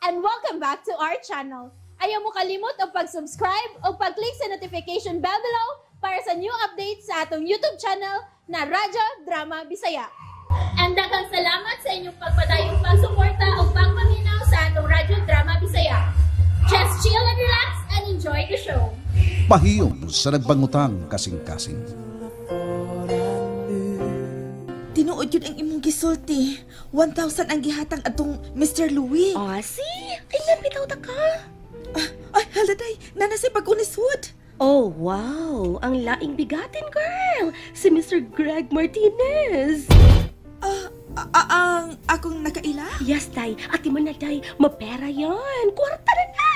And welcome back to our channel. Ayaw mo kalimot og pag-subscribe o pag-click sa notification bell below para sa new updates sa atong YouTube channel na Radyo Drama Bisaya. And daghang salamat sa inyong pagpadayong pagsuporta o pagpaminaw sa atong Radyo Drama Bisaya. Just chill and relax and enjoy the show. Pahiyom sa nagbangutang kasing-kasing. Tinuod yun ang imong gisulti. 1,000 ang gihatang atong Mr. Louis. Oh, see? Ay, napitaw ta ka. Ay, hala day. Nana si pag-unisod. Oh, wow. Ang laing bigatin, girl. Si Mr. Greg Martinez. Ang akong nakaila? Yes, day. Ati man na, day. Mapera yan. Kwarta na na.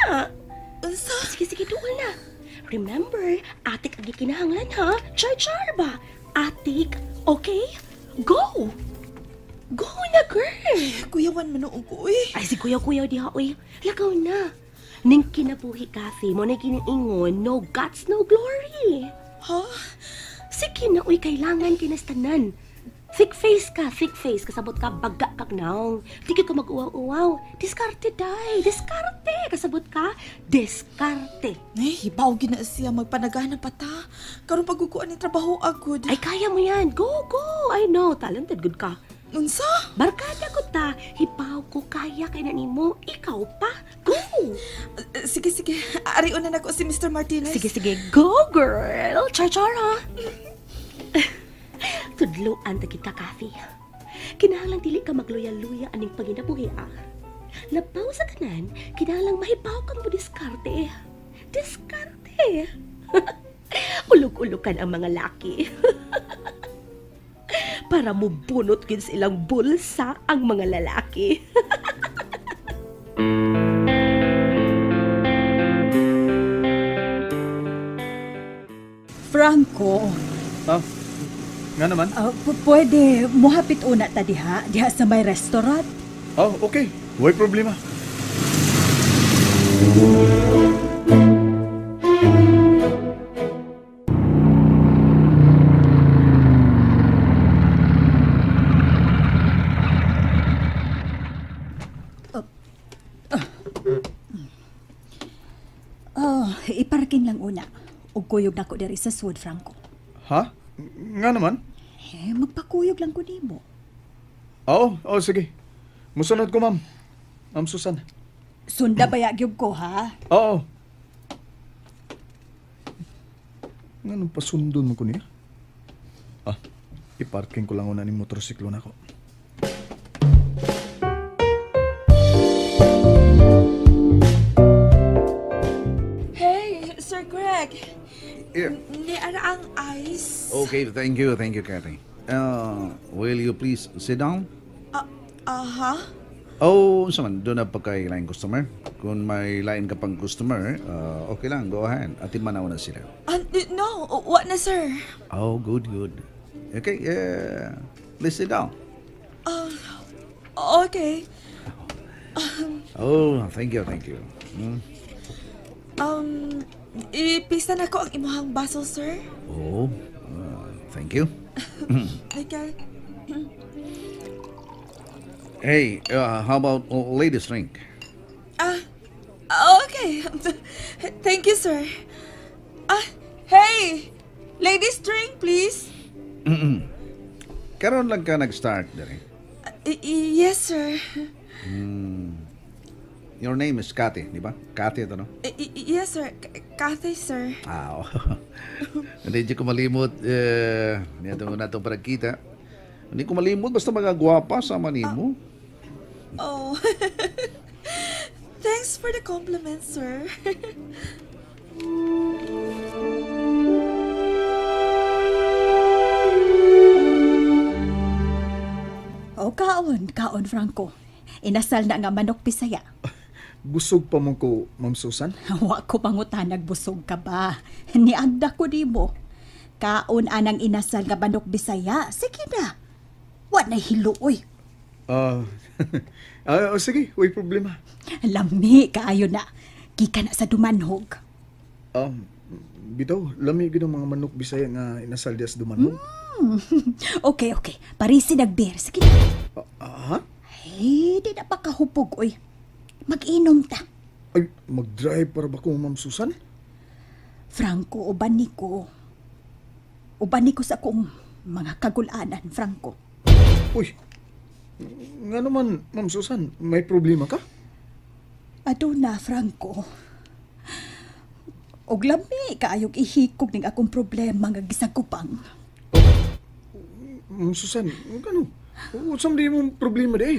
Unsa? Sige, sige, duol na. Remember, atik ang gikinahanglan, ha? Char-char ba? Atik, okay? Go! Go na, girl! Kuyawan man noong ko, uy. Ay, si kuya-kuya diha, uy. Lagaw na. Ning kinabuhi kasi mo na giniingon, no guts, no glory. Ha? Sige na, uy, kailangan kinastanan. Thick face ka, thick face. Kasabot ka, baga kag naong. Di ka mag-uwaw-uwaw. Diskarte, day. Diskarte. Kasabot ka, diskarte. Ay, hibaw gina siya magpanagana pa ta. Karon pagkukuan ni trabaho agud. Ay, kaya mo yan. Go, go. I know, talented good ka. Unsa? Barkada ko ta. Hibaw ko, kaya kay na nimo. Ikaw pa. Go! Sige, sige. Arion na nako si Mr. Martinez. Sige, sige. Go, girl. Char-char, ha? Tudloan ta kita, Kathy. Kinahanglang dili ka magluya-luya aning panginabuhi, ah. Labaw sa tanan, kinahanglang mahibaw kang mo diskarte. Diskarte. Ulog-ulokan ang mga laki. Para mubunot gid sa ilang bulsa ang mga lalaki. Franco, Ah, nga naman? Pwede muhapit una ta diha, diha sa may restaurant. Oh, okay. Way problema. Oh, iparking lang una. Ug kuyog nako diri sa sud, Franco. Ha? Nga naman? Eh, magpakuyog lang ko nimo. Oo, oh, sige. Musunod ko, ma'am. Ma'am Susan. Sunda baya gyud ko, ha? Oo. Nga nung pasundon mo ko niya? Ah, iparking ko lang una ni motorsiklo na ko. Hey, Sir Greg. Here. Ni ara ang ice. Okay, thank you, Kathy. Will you please sit down? Aha. Oh, unsa man, doon na pa kay lain customer. Kung may lain ka pang customer, okay lang, go ahead. Atin manaw na sila. No, what na, sir? Oh, good, good. Okay, please sit down. Okay. Oh, thank you, thank you. Hmm? Ipista na ko ang imuhang baso, sir. Oh, thank you. Okay. Hey, how about ladies drink? Okay. Thank you, sir. Hey! Ladies drink, please. Karon lang ka nag-start, dere. Yes, sir. Your name is Kathy, di ba? Kathy ito, no? Yes, sir. Kathy, sir. Ah, oh. Hindi ko malimot. Hindi na itong paragkita. Hindi ko malimot basta mga gwapa sa manimo. Oh. Thanks for the compliment, sir. Oh, kaon, kaon, Franco. Inasal na nga manok Bisaya. Busog pa mo ko, Ma'am Susan? Wa ko pangutanag busog ka ba? Niagda ko nimo. Kaon anang inasal nga manok Bisaya. Sige na. Wa na hiluoy. Oh, sige, way problema. Lami kaayo na. Gika na sa Dumanhog. Bitaw, lami gid ang mga manok Bisaya nga inasal diya sa Dumanhog. Okay, okay. Parisi nagbeer. Sige na. Ha? Hey, di na pa kahupog, oy. Mag-inom ta. Ay, mag-drive para ba ko, Ma'am Susan? Franco, uban ni ko. Uban ni ko sa akong mga kagulanan, Franco. Uy, nga naman, Ma'am Susan, may problema ka? Aduna, Franco. Og lami kaayog ihikog ning akong problema nga gisagupang. Ma'am Susan, gano? Unsam di mong problema di?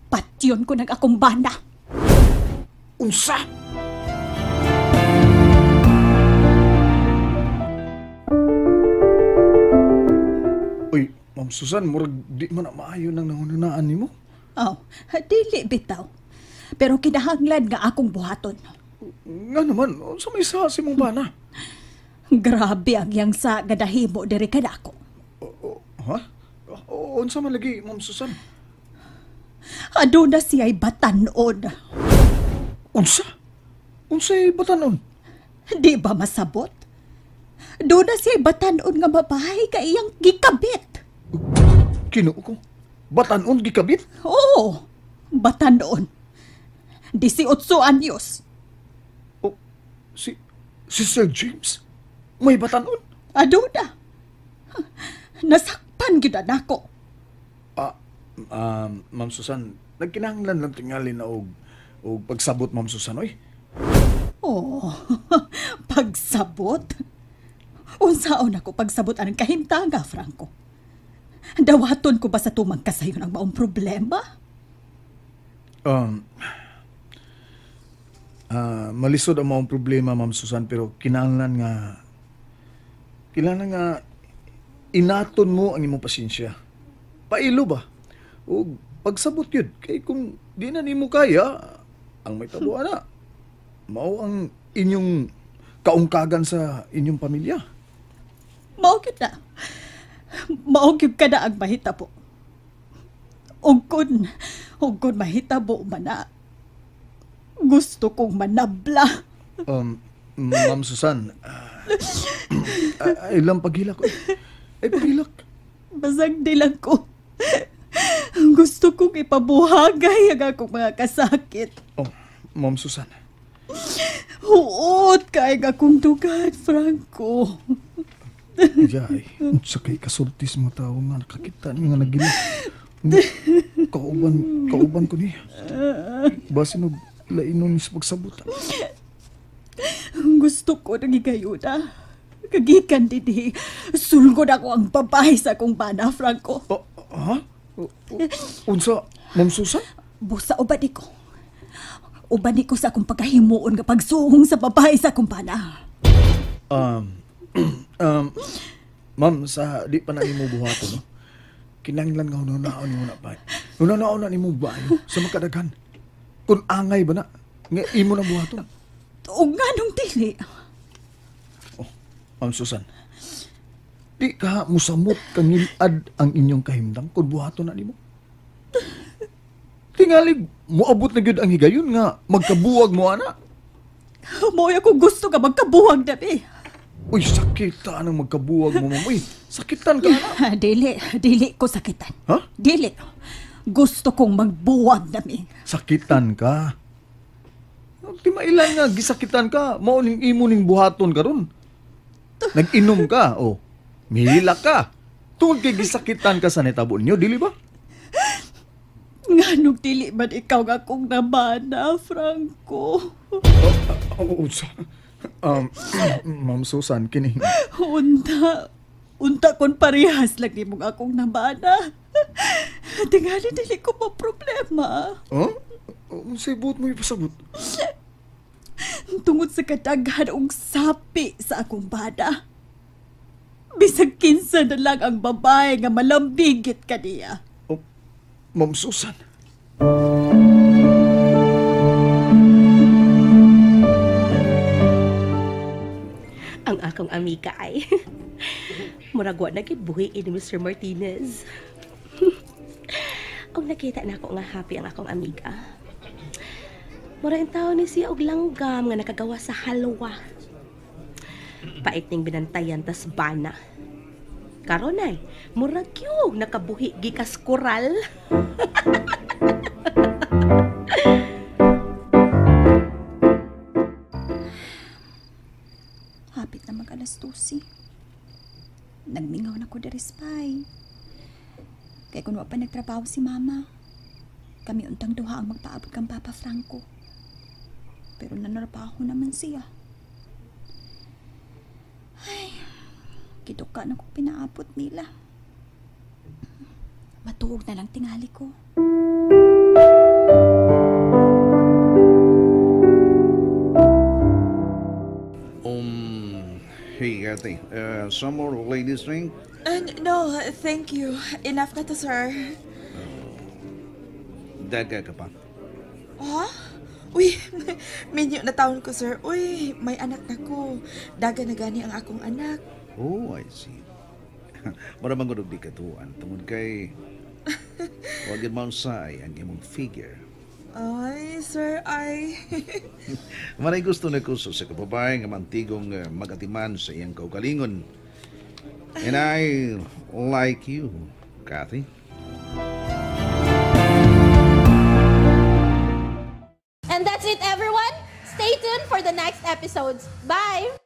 Patyon ko nag akong bana. Unsa? Uy, Ma'am Susan, murag di man na maayo nang nangununaan nimo. Oh, dili bitaw. Pero kinahanglan nga akong buhaton. Nga naman, unsa may sa imong bana? Grabe ang yang sa gadahimo diri kanako. Ha? Unsa man lagi, Ma'am Susan? Aduna siya'y batanon. Unsa? Unsay batanon? Di ba masabot? Doon na siya'y batanon nga babae ka iyang gikabit. Kinuo ko. Batanon gikabit? Oo, batanon. 18 anyos. Oh, si Sir James? May batanon? Aduna. Nasakpan gyud nako. Ma'am Susan, nagkinahanglan lang tingali na og pagsabot, Ma'am Susan, oy. Oh, pagsabot? Unsaon ako pagsabot anang kahimtanga, Franco? Dawaton ko ba sa tumang kasayon ang maong problema? Malisod ang maong problema, Ma'am Susan, pero kinahanglan nga inaton mo ang imong pasensya. Pailo ba? O pagsabot yun. Kay kung di na nimo kaya, ang may tabuan na. Mao ang inyong kaungkagan sa inyong pamilya. Mao gyud na. Mao gyud ka na ang mahitabo. Ug kun mahitabo man na, gusto kong manabla. Ma'am Susan, ilang paghilak ko. Ay, paghilak. Basag di lang ko. Gusto kong ipabuhagay ang akong mga kasakit. Oh, Ma'am Susan. Huot kay akong dugan, Franco. Yay, sa kay kasultis mga tao nga nakakita niya nga nagila. Kauban ko niya. Basin og lainon sa pagsabot. Gusto ko nang higayuna. Kagikan dinhi, sulgod ako ang babae sa akong bana, Franco. Oh, ha? Unsa, Ma'am Susan? Busa, uban ko. Uban ko sa akong pagkahimuon nga pagsuhong sa babae sa akong bana. Ma'am, sa di pa na nimo buhaton, no? Kinahanglan nga hunaon nimo na ba? Hunaon na nimo ba sa makadaghan? Kung angay ba na nga imo na buhaton? O nganong dili? Oh, Ma'am Susan. Di ka musamot kangilad ang inyong kahimtang kung buhaton na nimo. Tingali moabot na gyud ang higayon nga magkabuwag mo ana. Mo'y ako gusto ka magkabuwag na be. Uy, sakitan ang magkabuwag mo, ma'am. Uy, sakitan ka na. Dili ko sakitan. Ha? Dili. Gusto kong magbuwag na mi. Sakitan ka? Di mailan nga, gisakitan ka. Mao ning imo ning buhaton karon. Nag-inom ka, o. Mihilak ka. Tungod kay gisakitan ka sa nitabo ninyo, dili ba? Nganong dili man ikaw nga akong nabana, Franco? Ma'am Susan, kini. Unta kon parehas lang nimong akong nabana. Tingali dili ko pa problema. Huh? Unsay buot mo ipasabot? Tungod sa kadaghan og sapi sa akong bana. Bisag kinsa na lang ang babae nga malambigit kaniya. Oh, Ma'am Susan. Ang akong amiga ay murag wa na gyud buhi ni Mr. Martinez. Og nakita na ako nga happy ang akong amiga. Mura in taon ni siya og langgam nga nakagawa sa halwa. Pait ning binantayan tas bana. Karon ay murag gyud nakabuhi gikas koral. ko diri spy. Kay kung wa pa nagtrabaho si mama, kami untang duha ang magpaabot kang Papa Franco. Pero nanarbaho naman siya. Ay, kituka na kong pinaabot nila. Matuog na lang tingali ko. Hey, ate, some more ladies drink? No, thank you. Enough na to, sir. Daga ka pa. Ha? Uy, minyo na taon ko, sir. Uy, may anak na ko. Daga na gani ang akong anak. Oh, I see. Mura man gud di katuan tungod kay wag gyud maunsa ay ang imong figure. Ay, sir, ay. Manay gusto na ko sa kababae nga mantigong magatiman sa iyang kaugalingon. And I like you, Kathy. And that's it, everyone. Stay tuned for the next episodes. Bye!